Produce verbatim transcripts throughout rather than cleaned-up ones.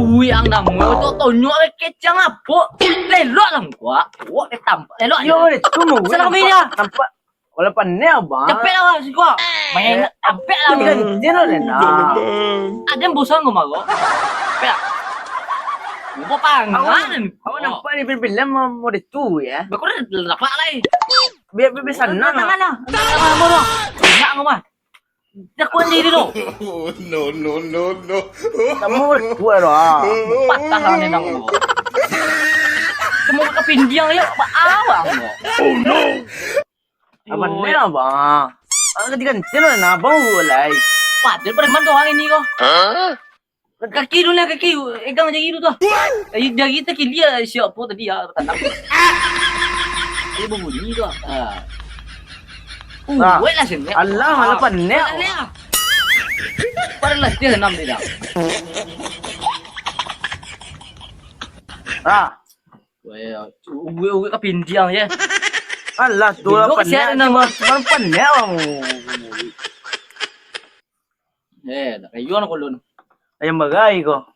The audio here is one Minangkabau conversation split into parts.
Ui, ang namo tu tonyok le kecang apo? Lelok lah kau. Wak le tampak. Lelok. Yo, le tu mau. Salah kami dia. Nampak. Wala paneh, Bang. Capek lah, siko. Main capek lah. Diganti lah, Lena. Ada yang bosan kau, Mago? Capek lah. Kau pangan. Awak nampak di film-film model tu, ya? Bakal dapat lah, eh. Biar, biar, biar sanang. Tangan lah. Tangan lah, Mago. Enak kau mah. Jagoan diri lo. No, no, no, no. Kamu kuat lah. Patah tangan ni, Mago. Kamu ke pindiang, ya? Awak, Mago. Oh, no. Apa ni lah, Bang? Ah, ganti-ganti lah, nah, Bang, lai. Padahal preman tu orang ini kok. Kaki dulu lah, kaki. Egang jari dulu tu. Jari, jari tak kilia siap apa tadi ya, tanam. Dia berbunyi tu. Ah. Uh, Nah. Wait lah sini. Alah, malah Ah, panek. Panek lah. Panas lah, dia enam dia dah. Ah. Weh, ugue-ugue ka pindiang je. Alah, tu lah Bengok siap panek. Nama. Cuma panek lah. Eh, nak kayuan aku lun. Ayam bagai ko.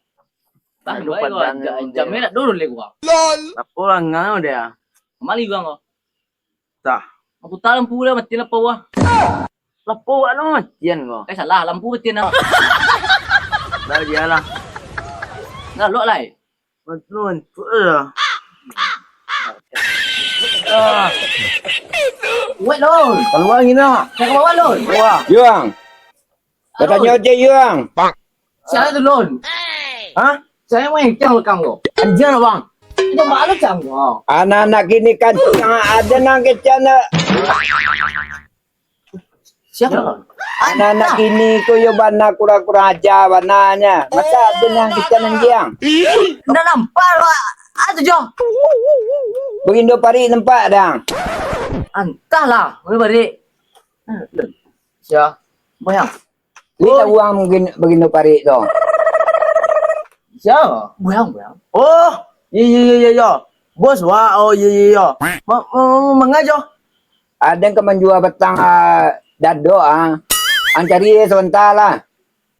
Tak Aduh, baik kau. Padang Jam, dia. Jamnya nak dulu lagi gua. Apa orang ngau dia? Mali gua kau. Tah. Aku tak lampu dah mati lah power. Lah power lo matian ko. Eh, salah, lampu matian lah. Dah dia lah. Dah lok lai. Mantu-mantu lah. Ah. Wait, Lon. Keluar angin nak. Saya ke bawah, Lon. Wah. Yuang. Katanya ojek, Yuang. Siapa tu, Lon? Hah? Saya main cang lekang lo. Anjir, Bang. Itu malu cang lo. Anak-anak kini kan ada nang kecana. Siapa? Anak-anak kini ko yo bana kurang-kurang aja bananyo. Masa ado nan kecana anjiang? Ndak nampak lo. Ah, tu jo. Bagindo parik nampak dang. Antahlah, mana parik? Sia. Bayang. Ni tahu ang mungkin bagindo parik tu. Sia. Bayang, bayang. Oh, iya, iya, iya, iya, iya. Bos, wah, oh, iya, iya, iya. Ma-, ma-, ma-, mangajo. Ada yang ka manjua batang, ah, dado, ah. Ang cari sebentar lah.